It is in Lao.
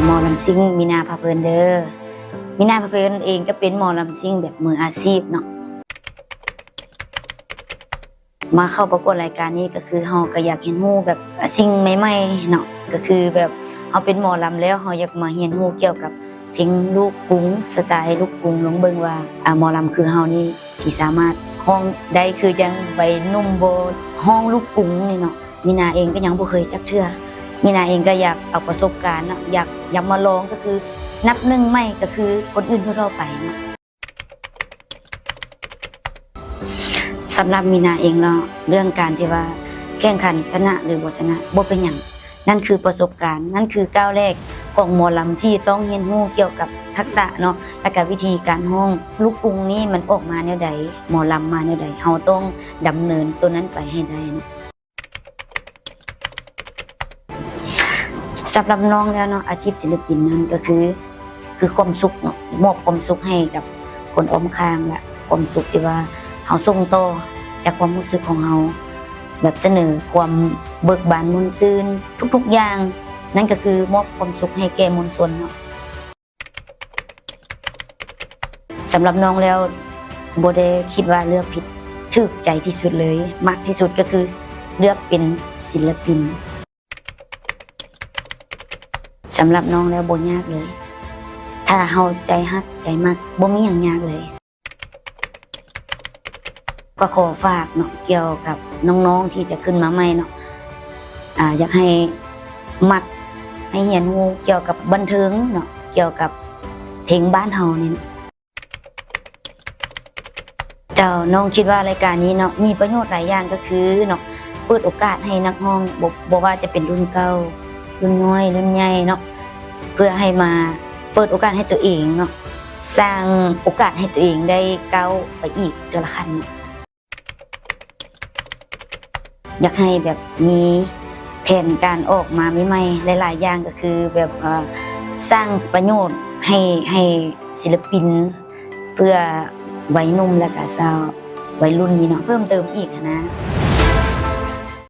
ໝໍລຳຊິງ ມີນາ ພາເພີນເດີ. ມີນາ ພາເພີນເອງກໍເປັນໝໍລຳຊິງແບບມືອາຊີບເນາະ. ມາເຂົ້າປະກວດລາຍການນີ້ກໍຄືເຮົາກໍຢາກຮຽນຮູ້ແບບສິ່ງໃໝ່ໆເນາະ, ກໍຄືແບບເຮົາເປັນໝໍລຳແລ້ວ ເຮົາຢາກມາຮຽນຮູ້ກ່ຽວກັບເພງລູກກຸງ ສະໄຕລູກກຸງ ລອງເບິ່ງວ່າ ອາ ໝໍລຳຄືເຮົານີ້ຊິສາມາດຮ້ອງໄດ້ຄືຈັ່ງໄວໜຸ່ມບໍ່ ຮ້ອງລູກກຸງນີ້ເນາະ. ມີນາເອງກໍຍັງບໍ່ເຄີຍຈັກເທື່ອ, ມີນາເອງກໍຢາກເອົາປະສົບການເນາະ ຢາກ ຢາກມາລອງ ກໍຄືນັບໜຶ່ງໃໝ່ ກໍຄືຄົນອື່ນທົ່ວໆໄປເນາະ. ສຳລັບມີນາເອງເນາະ ເລື່ອງການທີ່ວ່າແຂ່ງຂັນຊະນະຫຼືບໍ່ຊະນະ ບໍ່ເປັນຫຍັງ, ນັ້ນຄືປະສົບການ, ນັ້ນຄືກ້າວແລກຂອງໝໍລຳທີ່ຕ້ອງຮຽນຮູ້ກ່ຽວກັບທັກສະເນາະ ແລະກະວິທີການຮ້ອງ. ລູກກຸງນີ້ມັນອອກມາແນວໃດ ໝໍລຳມາແນວໃດ ເຮົາຕ້ອງດຳເນີນໂຕນັ້ນໄປໃຫ້ໄດ້ເນາະ. ສຳລັບນ້ອງແລ້ວເນາະ ອາຊີບສິນລະປິນນັ້ນກໍຄື ຄືຄວາມສຸກເນາະ ມອບຄວາມສຸກໃຫ້ກັບຄົນອ້ອມຂ້າງ ແລະຄວາມສຸກທີ່ວ່າເຮົາສົ່ງຕໍ່ຈາກຄວາມຮູ້ສຶກຂອງເຮົາ ແບບສະເໜີຄວາມເບີກບານມ່ວນຊື່ນທຸກໆຢ່າງ, ນັ້ນກໍຄືມອບຄວາມສຸກໃຫ້ແກ່ມວນຊົນເນາະ. ສຳລັບນ້ອງແລ້ວ ບໍ່ໄດ້ຄິດວ່າເລືອກຜິດ ຖືກໃຈທີ່ສຸດເລີຍ ມັກທີ່ສຸດກໍຄືເລືອກເປັນສິນລະປິນ. ສຳລັບນ້ອງແລ້ວບໍ່ຍາກເລີຍ ຖ້າເຮົາໃຈຮັກໃຈມັກ ບໍ່ມີຫຍັງຍາກເລີຍ. ກໍຂໍຝາກເນາະ ກ່ຽວກັບນ້ອງໆທີ່ຈະຂຶ້ນມາໃໝ່ເນາະ ອາ ຢາກໃຫ້ມັກ ໃຫ້ຮຽນຮູ້ກ່ຽວກັບບັນເທີງເນາະ ກ່ຽວກັບເພງບ້ານເຮົານີ້ເນາະ. ເຈົ້າ ນ້ອງຄິດວ່າລາຍການນີ້ເນາະ ມີປະໂຫຍດຫຼາຍຢ່າງ ກໍຄືເນາະ ເປີດໂອກາດໃຫ້ນັກຮ້ອງ ບໍ່ ບໍ່ວ່າຈະເປັນລຸ້ນເກົ່າ ລຸ້ນນ້ອຍ ລຸ້ນໃຫຍ່ເນາະ ເພື່ອໃຫ້ມາເປີດໂອກາດໃຫ້ຕົວເອງເນາະ ສ້າງໂອກາດໃຫ້ຕົວເອງໄດ້ກ້າວໄປອີກເທື່ອລະຂັ້ນເນາະ. ຢາກໃຫ້ແບບມີແຜນການອອກມາໃໝ່ໆ ຫຼາຍໆຢ່າງ ກໍຄືແບບ ເອີ ສ້າງປະໂຫຍດໃຫ້ ໃຫ້ສິນລະປິນ ເພື່ອໄວໜຸ່ມ ແລະກະຊາວໄວລຸ້ນນີ້ເນາະ ເພີ່ມເຕີມອີກຫັ້ນນະ.